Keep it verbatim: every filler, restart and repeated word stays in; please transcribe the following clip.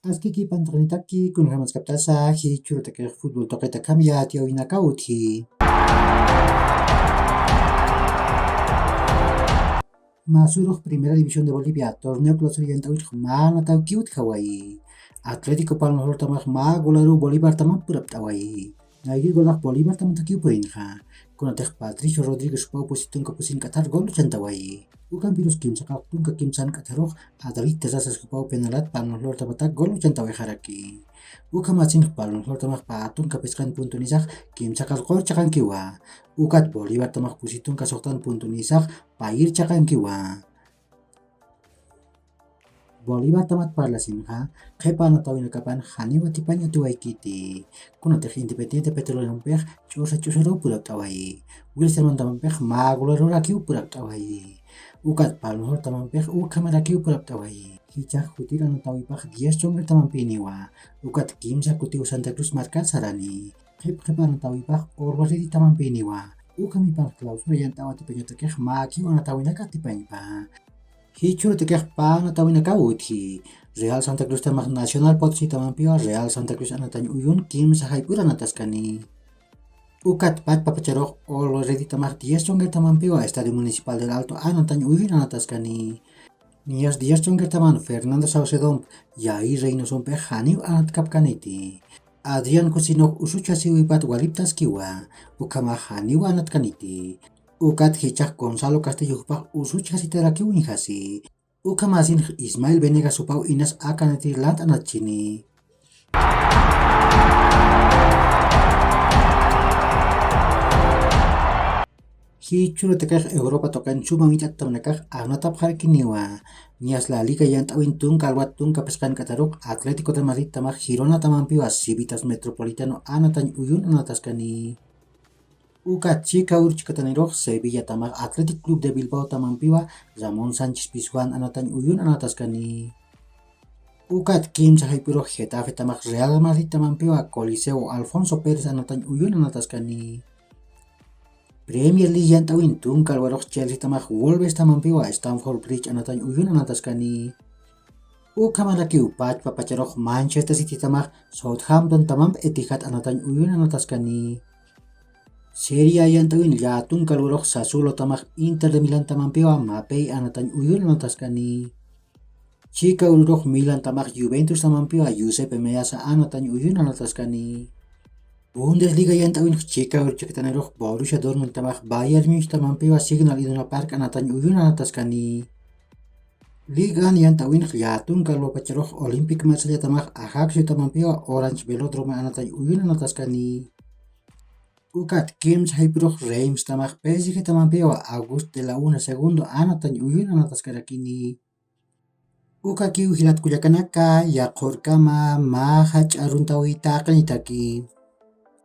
Askiki pantaqnitaki, kunjamaskaptasa jichhurutaki futbol tuqita kamyatiyawinaka utji. Masurux Primera División de Bolivia, torneo clausura yant'awitx mä anatawkiw utjawayi. Atlético Palma Flortamax mä golaru Bolivartamamp purapt'awayi. Nayrïr golax Bolivartamantakiw purinxa. Kunatix Patricio Rodríguez jupaw pusi tunka pusink'athar gol luchantawayi. Ukampirus kimsaqax tunka kimsank'atharux Adalid Terrazas jupaw penalat Palma Flortamatak gol luchantawayxaraki. Ukhamasinx Palma Flortamax pä tunka phisqan puntunisax kimsaqar qur chaqankiwa. Ukat Bolivartamax pusi tunka suxtan puntunisax payir chaqankiwa. Bolivartamat parlasinxa, qhipa anatawinakapan janiw atipañ atiwaykiti. Kunatix Independiente Petrolerompix ch'usa ch'usaruw purapt'awayi. Wilstermantamampix mä golarurakiw purapt'awayi. Ukat Palma Flortamampix ukhamarakiw purapt'awayi. Jichhax jutir anatawipax diez chunqirtamampiniwa. Ukat kimsa kutiw Santa Cruz markar sarani. Qhip qhip anatawipax Orba Reditamampiniwa. Ukhamipan clausura yant'aw atipañatakix mäkiw anatawinaka atipañpa. Jichhürutakix pä anatawinakaw utji. Real Santa Cruztamax Nacional Potositamampiwa Real Santa Cruz anatañ uyun kimsa jayp'ur anataskani. Ukat pachpapacharux Orba Reditamax diez chunqirtamampiwa Estadio Municipal del Alto anatañ uyun anataskani. Niyas diez chunqirtaman Fernando Saucedomp Yair Reynosompix janiw anatkapkaniti. Adrián Cosinux usuchasiwipat waliptaskiwa, ukhamax janiw anatkaniti. Ukat jichhax Gonzalo Castillo jupax usuchasitarakiw uñjasi. Ukhamasinx Ismael Venegas jupaw inas akanatir lant anatchini. Jichhürutakix Europa tuqin suma mich'attamnakax anatapxarakiniwa. Niyas La Liga yant'awin tunka alwat tunka phisqank'atarux Atlético de Madridtamax Gironatamampiwa Civitas Metropolitano anatañ uyun anataskani. Ukat chika urchkatanirux Sevillatamax Athletic Club de Bilbaotamampiwa Ramón Sánchez Pizjuán anatañ uyun anataskani. Ukat kimsa jayp'irux Getafetamax Real Madridtamampiwa Coliseo Alfonso Pérez anatañ uyun anataskani. Premier League yant'awin tunka alwarux Chelseatamax Wolvestamampiwa Stamford Bridge anatañ uyun anataskani. Ukhamarakiw pachpapacharux Manchester Citytamax Southamptontamamp Etihad anatañ uyun anataskani. Serie A yant'awin llätun kalwarux Sassuolotamax Inter de Milantamampiwa Mapei anatañ uyun anataskani. Chika ururux Milantamax Juventustamampiwa Giuseppe Meazza anatañ uyun anataskani. Bundesliga yant'awinx chika urchakatanirux Borussia Dortmundtamax Bayern Munichtamampiwa Signal Iduna Park anatañ uyun anataskani. Liga An yant'awinx llätun kalwapacharux Olympique Marsellatamax Ajacsiotamampiwa Orange Velódromo anatañ uyun anataskani. Ukat kimsa jayp'irux Reimstamax P S Gtamampiwa August de la Una Segundo anatañ uyun anataskarakini. Ukakiw jilat kullakanaka, yaqhurkama mä jach'a aruntawi taqinitaki.